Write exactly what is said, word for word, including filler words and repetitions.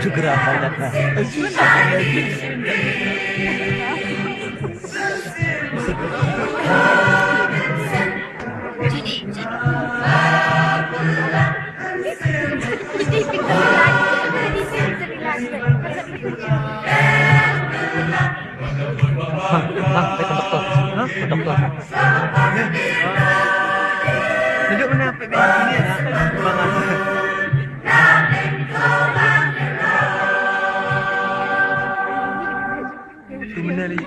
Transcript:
Sugra pandaka. Bang, bang, bang, konduktor. Ha? Konduktor. Duduk mana? Pergi sini, nak. Bang, ah. Tu mana lagi?